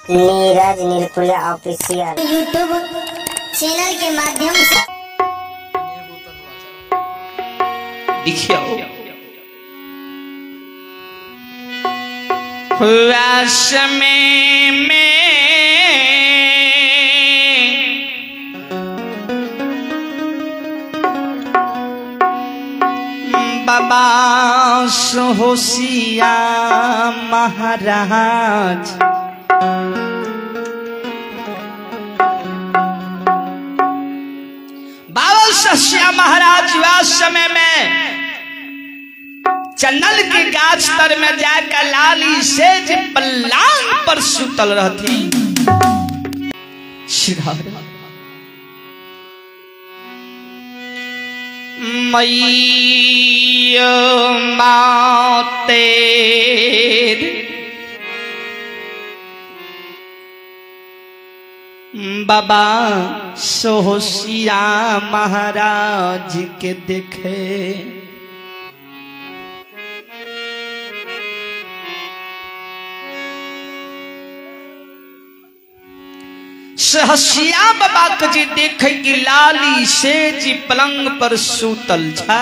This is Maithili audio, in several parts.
Neeraj Nirkula official YouTube channel के माध्यम से देखियो समय में बाबा होशिया महाराज बाबा होशिया महाराज वह समय में चन्नल के गाछ तर में जाकर लाली सेज पल्लांग पर सुतल रहती। मैया माते बाबा सोहसिया महाराज के देखे सहसिया बाबा के जी देखे कि लाली सेज पलंग पर सूतल छै।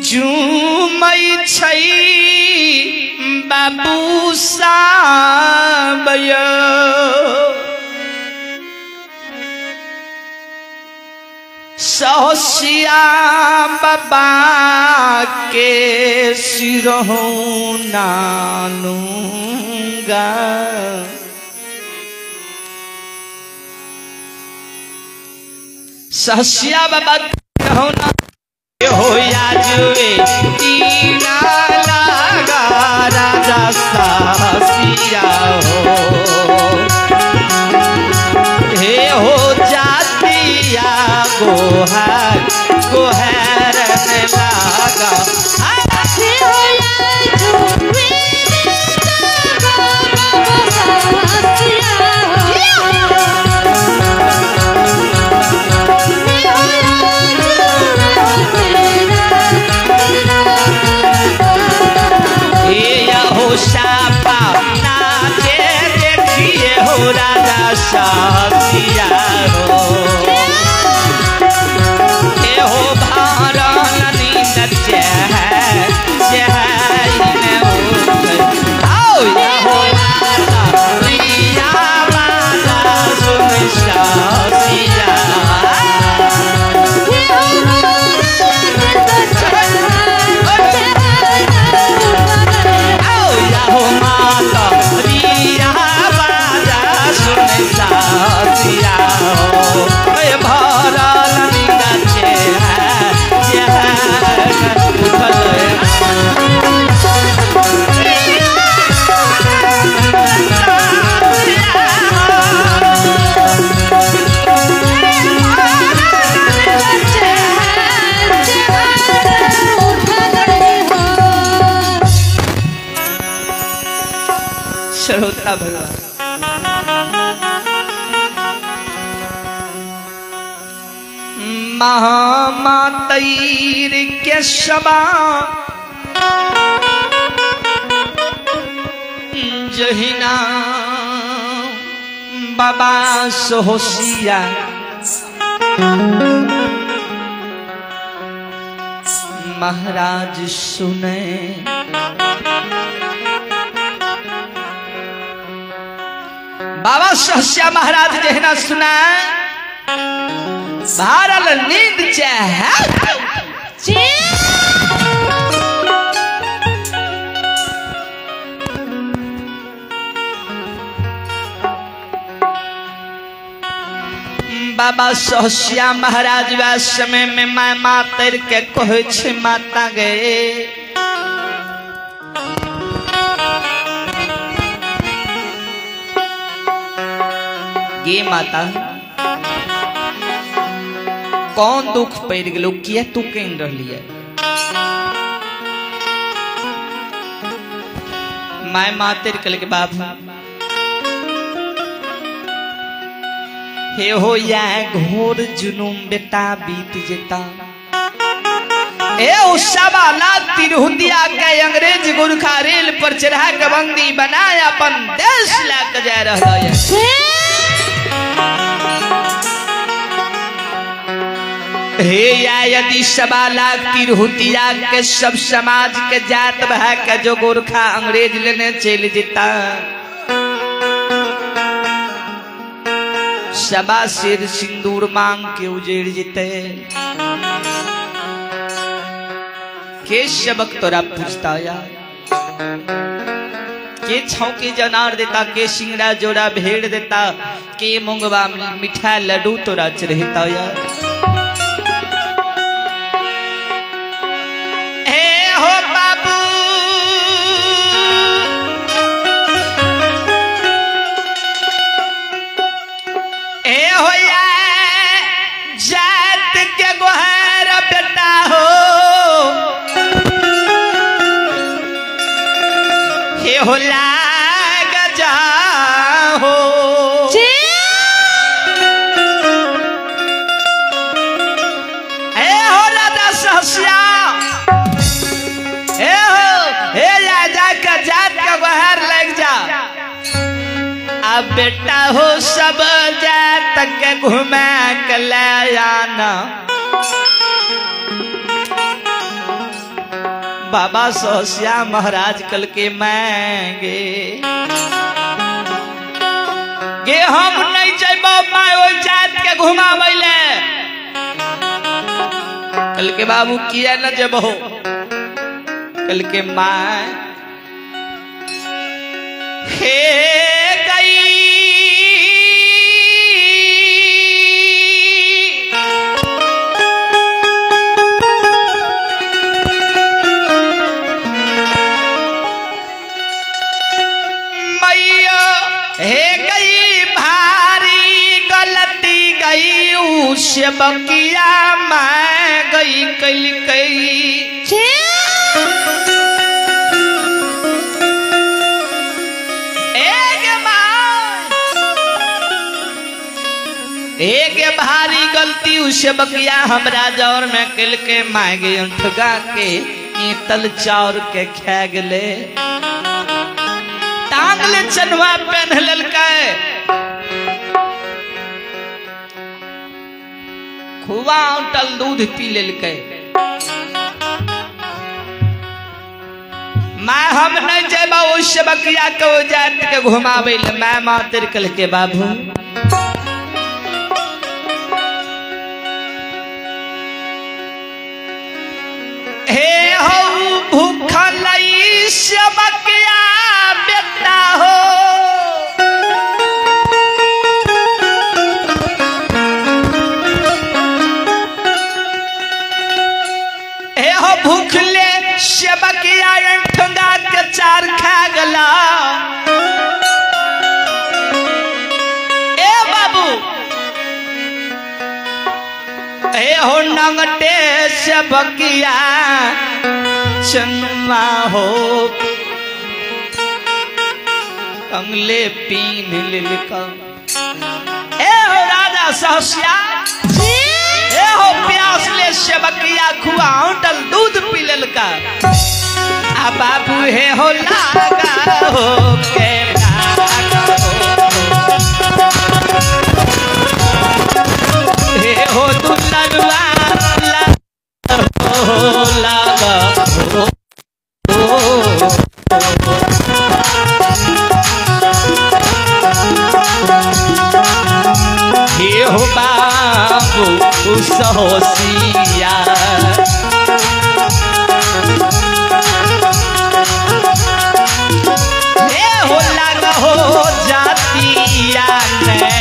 झूमै छै बाबू साहब सहसिया बाबा के सिरहोना लूंगा। सहसिया बाबा होना हो याजुए टीना लागा राजा सहसिया हो हे हो जातिया गोहर गोहर में लागा हे हो याजुए सापा नाचे देखिए हो राजा सहसिया हो हे हो भारल नींद चहैन आओ हो माता रिया माता सुन सहसिया हो माता रिया बाजा सुन सहसिया हो भरल नींद श्रोता भगवान महामातैर के सभा जहिना बाबा सोहसिया महाराज सुने बाबा सहसिया महाराज जहिना सुना भारल नींद चह बाबा सहस्या महाराज वह समय में मैं मातर के कहे छे माता गए गे माता कौन दुख पड़ गेलो किया तू कह रही है। My मातर कल के बाप हे हो या घोर जुनुम बेटा बीत जेता। ए सवा लाख तिरहुतिया के अंग्रेज गोरखा रेल पर चढ़ा के बंदी बनाया अपन देश लाके जा रहा है। हे या यदि 1.25 लाख तिरहुतिया के सब समाज के जात भाई के जो गोरखा अंग्रेज लेने चल जेता 1.25 सेर सिंदूर मांग के उजेड़ जेते के सबक तोरा पूछता या के छौके जनार देता के सिंगड़ा जोड़ा भेड़ देता के मुंगवा मिठा लड्डू तोरा चढ़ता या। हे हो बाबू ए हो या जात के गोहर बेटा हो हे हो लाग जाहो ए हो राजा सहस्या हे हो हे राजा का जात का गोहर लग जा अब बेटा हो सब जात के घुमा के ले आना। बाबा सहस्या महाराज कल के मांगे गे हम नहीं जइबो मैं ओइ जात के घुमाबै ले। कल के बाबू किया न जबो कल के मां हे गई मैया हे गई भारी गलती गई उसे बकिया मैं गई कल कई एक भारी गलती उसे बकिया हमरा जौर में कल के मांगे ठगा के ईतल चाउर के खा गले टांगले चनवा पहन ललका खुआ उटल दूध पी ललकै। मैं हम नहीं जेबा उस बकिया के जात के घुमाबै ले। मैं मातर कल के बाबू हे हो भूखल बकिया बेटा हो हे हो भूखले बकिया ठंगा के चार खा गला। ए बाबू हे हो नंगटे बकिया चनुआ हो कंगले पीन लिलका। ए हो राजा सहस्या ए हो प्यास ले बकिया खुआ उटल दूध पी ललका आ बाबू हे हो लागा हो के लागा हो हे हो दुलनुआ हो लागा हो। हे हो बाबू सहोसिया हे हो लागा हो जातिया ने।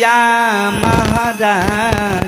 तिरुहुतिया महाराज।